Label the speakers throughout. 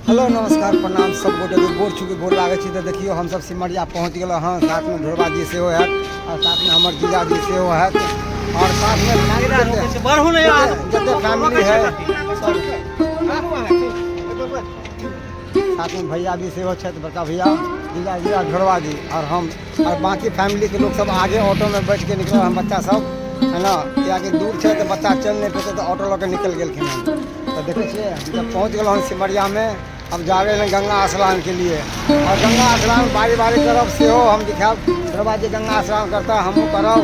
Speaker 1: Hello नमस्कार प्रणाम सब गोटे के गोर छू के गोर लागै छी। तऽ देखियौ हमसब सिमरिया पहुँच गेलहुँ हँ, साथमे ढोरबा जी सेहो हैत आओर साथमे हमर जीजाजी सेहो हैत आओर साथमे जते फैमिली है सब, साथमे भैया जी सेहो छथि, बड़का भैया, जीजाजी आओर ढोरबा जी आओर हम आओर बाँकी फैमिलीके लोक सब आगे ऑटोमे बैठके निकलल हन बच्चा सब है ना, किएकि दूर छै तऽ बच्चा चलि नहि पेतै तऽ ऑटो लऽ कऽ निकलि गेलखिन हन। तऽ देखै छियै हमसब पहुँच गेलहुँ हन सिमरियामे, अब जा रहे हैं गंगा स्नान के लिए और गंगा स्नान बारी बारी करब सेहो हम दिखायब। ढोरबा जी गंगा स्नान करता, हमहूँ करब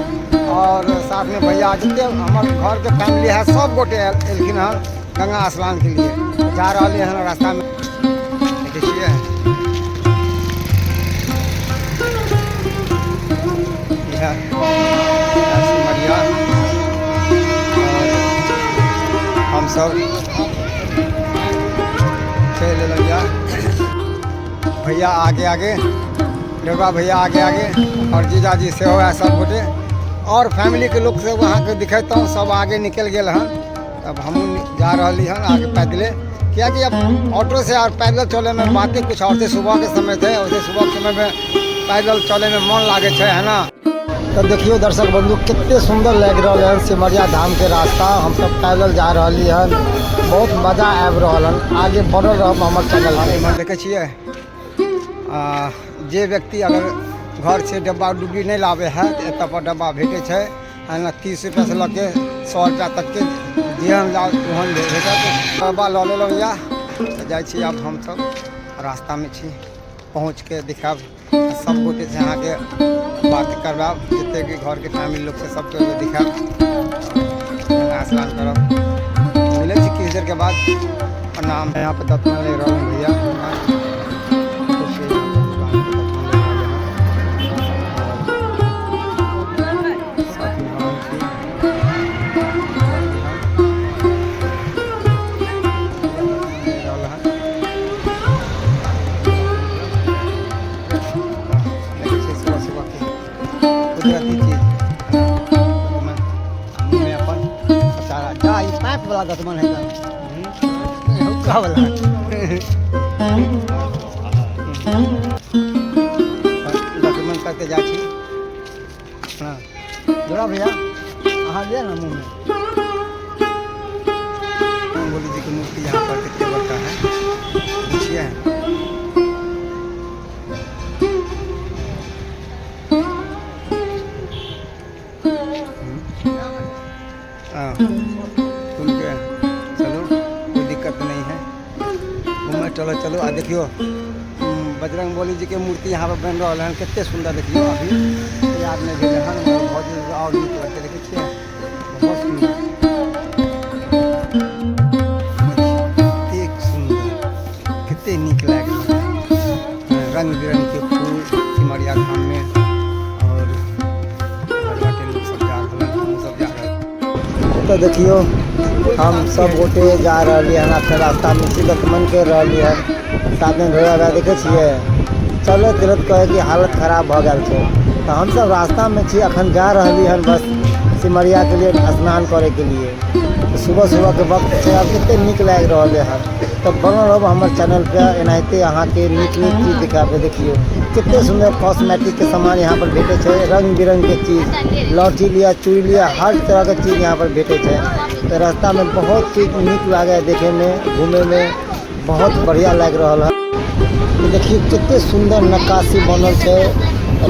Speaker 1: और साथमे भैया जते हमर घरके फैमिली है सब गोटे एलखिन हन गंगा स्नान के लिए। जा रहलियै हन रास्तामे, देखै छियै इएह सिमरिया और हमसब चलि एलहुँ यऽ। भैया आगे आगे, ढोरबा भैया आगे आगे और जीजाजी सेहो है सब गोटे और फैमिलीके लोक सब अहाँके दिखेतहुँ सब आगे निकलि गेल हन। तब हमहूँ जा रहली हन आगे पैदले, कियाकि अब ऑटो से और पैदल चलैमे बाते कुछ और छै। सुबहके समय छै, वैसे सुबहके समयमे पैदल चलैमे मन लागै छै है ना। तऽ देखियौ दर्शक बंधु कते सुन्दर लागि रहल हन सिमरिया धामके रास्ता। हमसब पैदल जा रहली हन, बहुत मजा आबि रहल हन। आगे बढ़ल रहब हमर चैनल पे। इमहर देखै छियै जे व्यक्ति अगर घर से डब्बा डुब्बी नहि लाबै है तऽ एतऽ पर डब्बा भेटै छै है ना, 30 रुपैआ से लऽ के 100 रुपैआ तकके जेहन लाउ ओहन भेटत। डब्बा लऽ लेलहुँ यऽ तऽ जाइ छी आब हमसब रास्तामे छी, पहुँचके देखायब सब गोटे से अहाँके बात करबायब, जतेक भी घरके फैमिली लोक छै सबके दिखायब, गंगा स्नान करब। मिलै छी किछु देरके बाद। प्रणाम। यहाँ पे दतमन ले रहल हैं भैया, साथमे हम छी। रहल हन देखै छियै सुबह सुबहके कुदरती चीज दतमन, मुँहमे अपन सारा जा ई पाइप वाला दतमन है तऽ हुक्का वाला दतमन करते जाइ छी। हाँ जोड़ा भैया अहाँ लिअ ना मुँहमे। रंगोली जी के मूर्ति यहाँ पर कितने बड़का है देखिए। हाँ खुल के चलो, कोई दिक्कत नहीं है, घूमे चलो चलो। आ देखियो बजरंग बली जी के मूर्ति यहाँ पर बनि रहल हन, कते सुंदर। देखियो अभी तैयार नहीं भेल हन, मगर बहुत और नीक लगतै। देखै छियै बहुत सुंदर, कतेक सुंदर, कते नीक लागि रहल हन। रंग बिरंग के फूल सिमरिया धाम में और बाटे लोग सब जा रहल हन, हमहूँ सब जा रहल। तऽ देखियौ हम सब गोटे जा रहलियै हन, फेर रास्तामे छी, दतमन करि रहलियै हन, साथमे ढोरा भैया। देखै छियै चलैत चलैत कहै कि हालत खराब भऽ गेल छै। तऽ हमसब रास्तामे छी, अखन जा रहलियै हन बस सिमरियाके लिए स्नान करैके लिए। सुबह सुबहके वक्त छै, आब कते नीक लागि रहल हन। तऽ बनल रहब हमर चैनल पे, एनाहिते अहाँके नीक नीक चीज दिखाबे। देखियौ कते सुन्दर कॉस्मेटिकके सामान यहाँ पर भेटै छै, रंग बिरंगके चीज, लहठी लिअ, चूड़ी लिअ, हर तरहके चीज यहाँ पर भेटै छै। तऽ रास्तामे बहुत चीज नीक लागै है देखैमे, घूमैमे बहुत बढ़िआँ लागि रहल है। देखियौ कते सुन्दर नक्काशी बनल छै,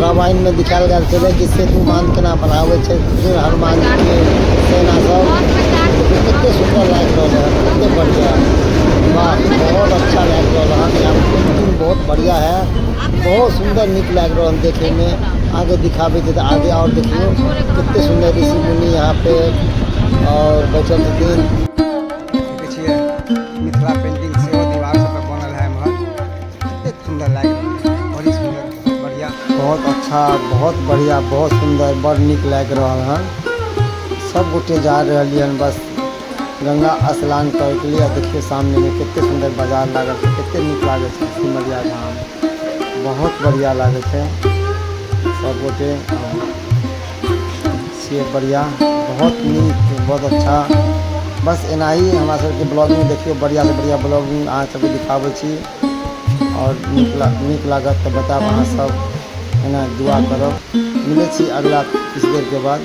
Speaker 1: रामायणमे दिखायल गेल छलै कि सेतु बाँध केना बनाबै छै हनुमान जीके सेना सब। देखियौ कते सुन्दर लागि रहल है, कते बढ़िआँ, वाह बहुत अच्छा लागि रहल हन। यहाँ पेंटिंग बहुत बढ़िया है, बहुत सुन्दर नीक लागि रहल हन देखैमे। आगे दिखाबै छै तऽ आगे और देखियौ कते सुन्दर ऋषि मुनि यहाँ पे और बैठल छथिन। देखै छियै मिथिला पेंटिंग सेहो दीवार सब पर बनल है एम्हर, कतेक सुन्दर लागि रहल है, बड़ी सुन्दर, बहुत बढ़िया, बहुत अच्छा, बहुत बढ़िया, बहुत सुन्दर, बड़ नीक लागि रहल हन। सब गोटे जा रहलियै हन बस गंगा स्नान करैके लिए। देखियौ सामनेमे कते सुन्दर बाजार लागल छै, कते नीक लागै छै सिमरिया धाम, बहुत बढ़िया लागै छै। सब गोटे से बढ़िया, बहुत नीक, बहुत अच्छा। बस एनाही हमरा सबके ब्लॉगिंग देखियौ, बढ़िआँसँ बढ़िआँ ब्लॉगिंग अहाँ सबके दिखाबै छी। आओर नीक लागत तऽ बतायब अहाँ सब, एना दुआ करब। मिलै छी अगला किछु देरके बाद।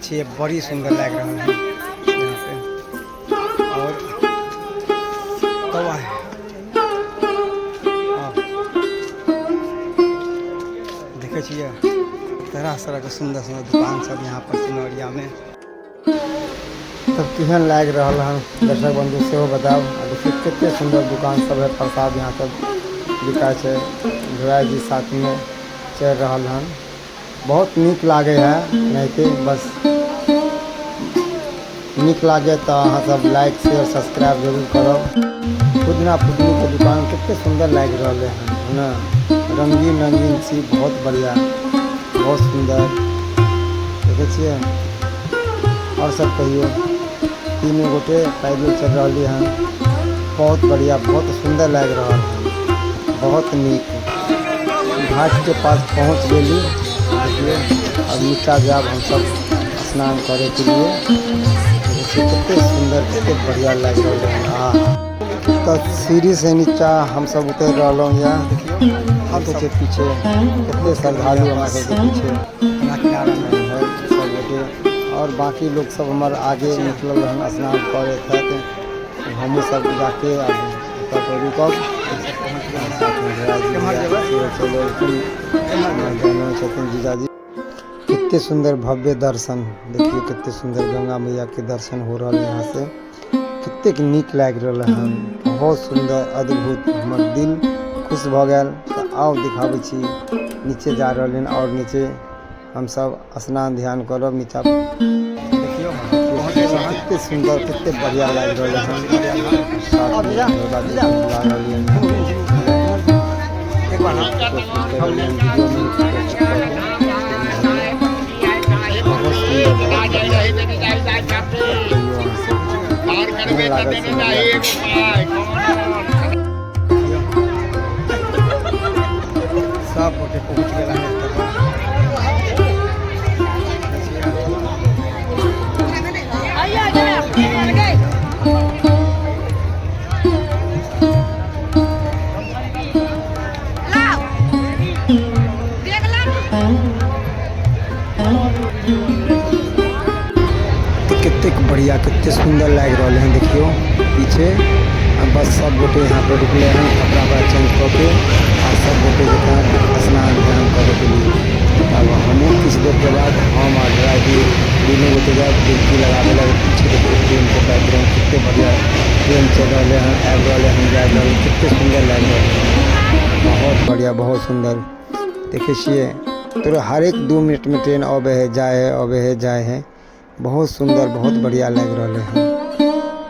Speaker 1: छियै, बड़ी सुन्दर लागि रहल है यहाँ पे। और कौआ है, देखै छियै तरह तरहके सुन्दर सुन्दर दुकान सब यहाँ पर सिमरियामे। तब केहन लागि रहल हन दर्शक बंधु सेहो बताउ। आ देखियौ कते सुन्दर दुकान सब है, प्रसाद यहाँ सब बिकाइ छै। ढोराइ जी साथमे चलि रहल हन, बहुत नीक लागै है एनाहिते। बस नीक लागे तऽ अहाँ सब लाइक शेयर सब्सक्राइब जरूर करब। पुदीना पुदीनीके दुकान कते सुन्दर लागि रहलै हन ने, रंगीन रंगीन छी, बहुत बढ़िया, बहुत सुन्दर देखै छियै। आओर सब कहियौ, तीनू गोटे पैदल चलि रहली हन, बहुत बढ़िया, बहुत सुन्दर लागि रहल हन, बहुत नीक। घाटके पास पहुँच गेली, देखियौ अब नीचा जायब हमसब स्नान करैके लिए। देखियौ कते सुन्दर, कते बढ़िया लागि रहल हन। आहा, तऽ सीढ़ी से नीचा हमसब उतरि रहलहुँ यऽ। देखै छियै पीछे कते श्रद्धालु हमरा सबके पीछे है सब गोटे, और बाकी लोग सब हमर आगे निकलल रहन स्नान करैत हैत। हमहूँ सब जाके आब ओतऽ पर रुकब। साथमे भैयाजी सेहो चलि एलखिन, हमर छथिन जीजाजी। कते सुन्दर भव्य दर्शन, देखियौ कते सुन्दर गंगा मैया के दर्शन हो रहल है यहाँ से, कतेक नीक लागि रहल हन, बहुत सुन्दर, अद्भुत, हमर दिल खुश भऽ गेल। तऽ आउ दिखाबै छी, नीचे जा रहल हन और नीचे हमसब स्नान ध्यान करब नीचा। देखियौ कते सुन्दर, कते बढ़िया लागि रहल हन। साथमे भोला जी बुला रहलियन, वीडियो में बहुत सुन्दर, बहुत बढ़िया। कहियौ अहाँ सब केहन लागल सिमरिया? सब गोटे पहुँच गेल हन एतऽ। तऽ कतेक बढ़िया, कतेक सुन्दर लागि रहल हन। देखियौ पीछे आ बस सब गोटे यहाँ पे रुकले हन, कपड़ा उपड़ा चेंज कऽ के आ सब गोटे जेतै स्नान ध्यान करे के लिए। तब हमहूँ किछु देरके बाद हम आ ड्राइवर दुनू गोटे जायब डुबकी लगाबै लए। पीछे देखियौ ट्रेनके बैकग्राउंड, कतेक बढ़िया ट्रेन चलि रहलै हन, आबि रहलै हन, जा रहल, कतेक सुन्दर लागि रहल हन, बहुत बढ़िया, बहुत सुन्दर। देखै छियै तोरा हरेक 2 मिनटमे ट्रेन अबै है जाइ है, अबै है जाइ है, बहुत सुन्दर, बहुत बढ़िया लागि रहलै हन।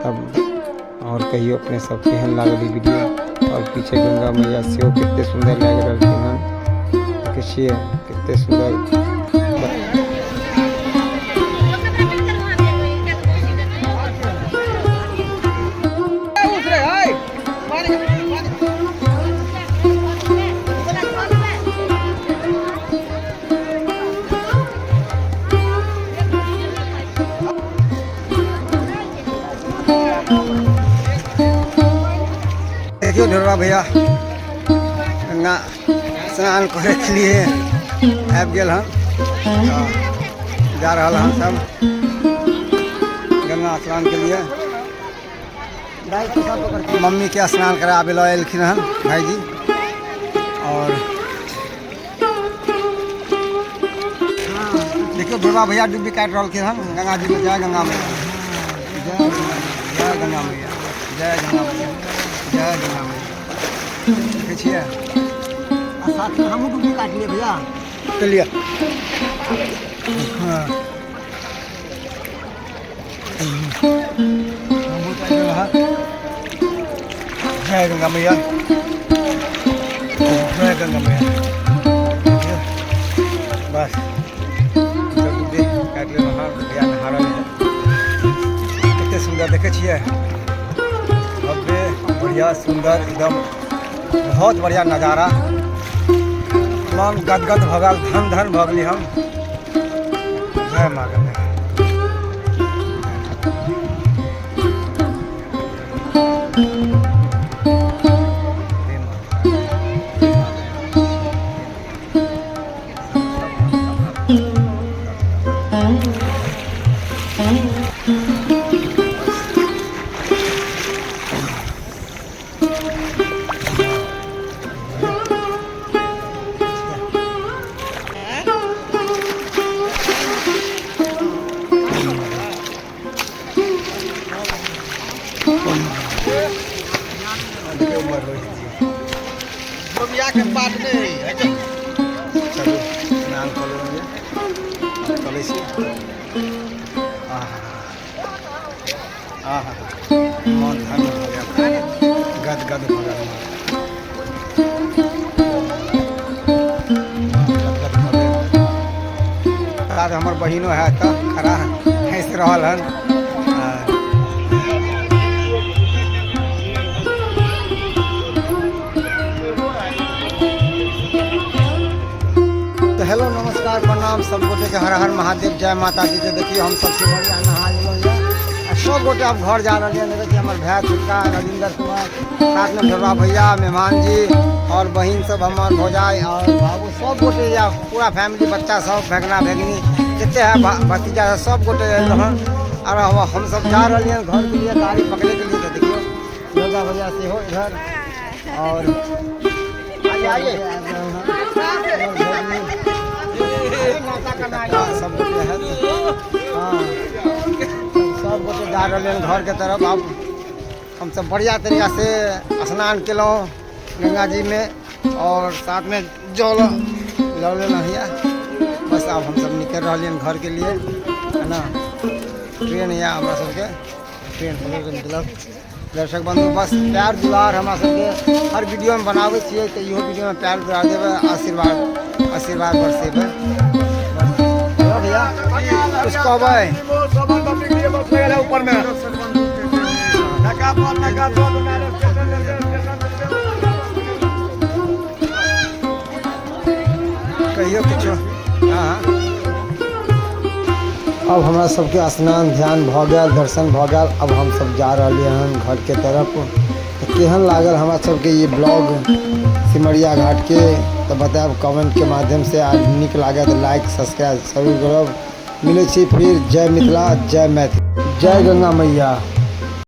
Speaker 1: तब आओर कहियौ अपने सब केहन लागल ई वीडियो। आओर पीछे गंगा मैया सेहो कते सुन्दर लागि रहलखिन हन, देखै छियै कते सुन्दर। देखियो ढोरबा भैया गंगा स्नान करे के लिए आबि गेल हन, जा रहल हन सब गंगा स्नान के लिए। मम्मी के स्नान कराबे लऽ एलखिन हन भाईजी। और देखियो ढोरबा भैया डुब्बी काटि रहलखिन हन गंगा जी में। जय गंगा मैया, जय जय गंगा मैया, जय गंगा मैया, जय गंगा मैया। देखै छियै
Speaker 2: आ साथमे हमहूँ डुब्बी काटलियै भैया।
Speaker 1: चलिए, हाँ जय गंगा मैया, जय गंगा मैया। बस सब डुब्बी काटि लेलहुँ हँ, भैया नहा रहलै हँ, कते सुन्दर देखै छियै, भव्य, बढ़िया, सुन्दर, एकदम बहुत बढ़िया नजारा। मन गदगद भऽ गेल, धन धन भऽ गेली हम। जय माँ गंगा।
Speaker 2: के पात नहि है।
Speaker 1: चलू, स्नान कऽ लेलहुँ ये, चलै छी। आहा आहा, मन धन्य भऽ गेल, गदगद भऽ गेल मन। गदगद भऽ गेल। साथ हमर बहिनो है तऽ खड़ा हँसि रहल हन। आ, तऽ हेलो, नमस्कार, प्रणाम सब गोटे के, हर हर महादेव, जय माता दी। के देखियौ, हम सब सिमरिया नहा लेलहुँ यऽ आ सब गोटे आब घर जा रहलियै। देखै छी हमर भाय छोटका रविंदर कुमार, साथमे ढोलवा भैया, मेहमान जी और बहिन सब, हमर भौजाई और बाबू, सब गोटे या पूरा फैमिली, बच्चा सब, भगना भगनी जते है, भतीजा सब, सब गोटे आयल रहन। और हम सब जा रहलियै घर के लिए, गाड़ी पकड़े के लिए। तऽ देखियौ, ढोलवा भैया सेहो इधर और आइए आइए, सब गोटे है। हाँ, सब गोटे जा रहलियै घर के तरफ। आब हमसब बढ़िया तरीका से स्नान केलहुँ गंगा जी में और साथ में जल लऽ लेलहुँ हिया। बस, आब हमसब निकलि रहलियै घर के लिए, है ना? ट्रेन यऽ, हमरा सबके ट्रेन पकड़ि कऽ निकलब। दर्शक बंधु, बस प्यार दुलार हमरा सबके हर वीडियोमे बनाबै छियै, तऽ इहो वीडियोमे प्यार दुलार देबै, आशीर्वाद आशीर्वाद बरसेबै। बस, हेलो भैया, कुछ कहबै?
Speaker 2: ऊपर में नका पर नका दो।
Speaker 1: कहियौ किछो। हाँ, अब हमरा सबके स्नान ध्यान भऽ गेल, दर्शन भऽ गेल। अब हमसब जा रहलियै हन घरके तरफ। तऽ केहन लागल हमरा सबके ई ब्लॉग सिमरिया घाटके, तऽ बतायब कमेंटके माध्यमसँ। आ नीक लागत तऽ लाइक, सब्सक्राइब जरूर करब। मिलै छी फिर। जय मिथिला, जय मैथिली, जय गंगा मैया।